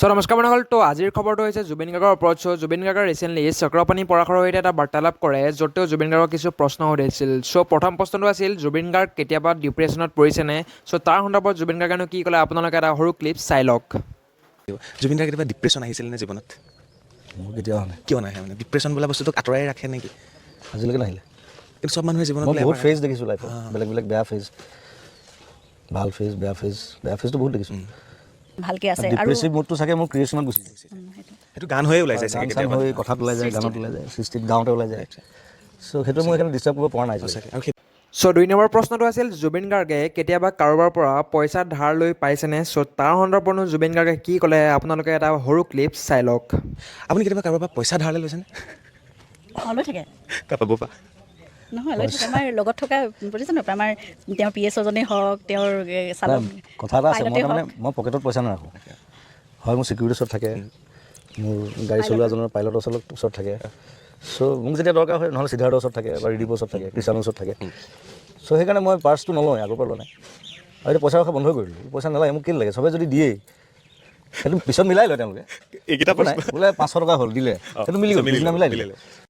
চ' নমস্কাৰ বন্ধুসকল। তো আজিৰ খবৰটো হৈছে জুবিন গাৰ্গৰ ওপৰত। চ' জুবিন গাৰ্গে ৰিচেণ্টলি চক্ৰপাণি পৰাশৰৰ সৈতে এটা বাৰ্তালাপ কৰে, য'ত তেওঁ জুবিন গাৰ্গক কিছু প্ৰশ্ন সুধিছিল। চ' প্ৰথম প্ৰশ্নটো আছিল, জুবিন গাৰ্গ কেতিয়াবা ডিপ্ৰেশ্যনত পৰিছেনে? চ' তাৰ সন্দৰ্ভত জুবিন গাৰ্গেনো কি ক'লে, আপোনালোকে এটা সৰু ক্লিপ চাই লওক। জুবিন দাৰ কেতিয়াবা ডিপ্ৰেশ্যন আহিছিল নে জীৱনত? মোৰ কেতিয়াও অহা নাই। কিয় নাহে? মানে ডিপ্ৰেশ্যন বোলা বস্তুটোক আঁতৰাই ৰাখে নেকি? আজিলৈকে নাহিলে। কিন্তু চব মানুহে জীৱনত মই বোলে বহুত এবাৰ ফেজ দেখিছোঁ লাইফত, বেলেগ বেলেগ বেয়া ফেজ, ভাল ফেজ, বেয়া ফেজ। বেয়া ফেজটো বহুত দেখিছোঁ। ভালকে আছে আৰু ডিপ্ৰেছিভ মুডটো চাগে মোৰ ক্ৰিয়েশ্যনত গুচি যায়। সেইটো গান হৈয়ে ওলাই যায় চাগে গান চান কেতিয়াবা। হৈ কথাত ওলাই যায়, গানত ওলাই যায়, সৃষ্টিত গাওঁতে ওলাই যায়। চ' সেইটো মই সেইকাৰণে ডিষ্টাৰ্ব কৰিব পৰা নাই আজিলৈকে। সঁচাকৈ আৰু সেই চ' দুই নম্বৰ প্ৰশ্নটো আছিল, জুবিন গাৰ্গে কেতিয়াবা কাৰোবাৰ পৰা পইচা ধাৰ লৈ পাইছেনে? চ' তাৰ সন্দৰ্ভতনো জুবিন গাৰ্গে কি ক'লে, আপোনালোকে এটা সৰু ক্লিপ চাই লওক। আপুনি কেতিয়াবা কাৰোবাৰ পৰা পইচা ধাৰলৈ লৈছেনে? অঁ, লৈ থাকে। কাৰোবাৰ পৰা? নহয়, লৈ থাকে। আমাৰ লগত থকা প্ৰতিজনৰ পৰা, আমাৰ তেওঁৰ পি এছ অজনেই হওক, তেওঁৰ চালক নাই, কথা এটা আছে, মই পাইলটেই তাৰমানে হওক। মই পকেটত পইচা নাৰাখোঁ। হয়, মোৰ চিকিউৰিটি ওচৰত থাকে, মোৰ গাড়ী চলোৱাজনৰ পাইলটৰ ওচৰত থাকে। চ' মোক যেতিয়া দৰকাৰ হয়, নহ'লে সিদ্ধাৰ্থৰ ওচৰত থাকে বা ৰিদীপৰ ওচৰত থাকে, কৃষাণৰ ওচৰত থাকে। চ' সেইকাৰণে মই পাৰ্চটো নলওঁ, আগৰ পৰা লোৱা নাই। আৰু এতিয়া পইচা ৰখা বন্ধ কৰি দিলোঁ। পইচা নালাগে মোক। কেলৈ লাগে? চবে যদি দিয়েই, সেইটো পিছত মিলাই লয় তেওঁলোকে। এইকেইটা একো নাই, বোলে 500 টকা হ'ল, দিলে, সেইটো মিলি গ'ল, মিলি পিছদিনা গ'ল, মিলাই দিলে। মিলিলে।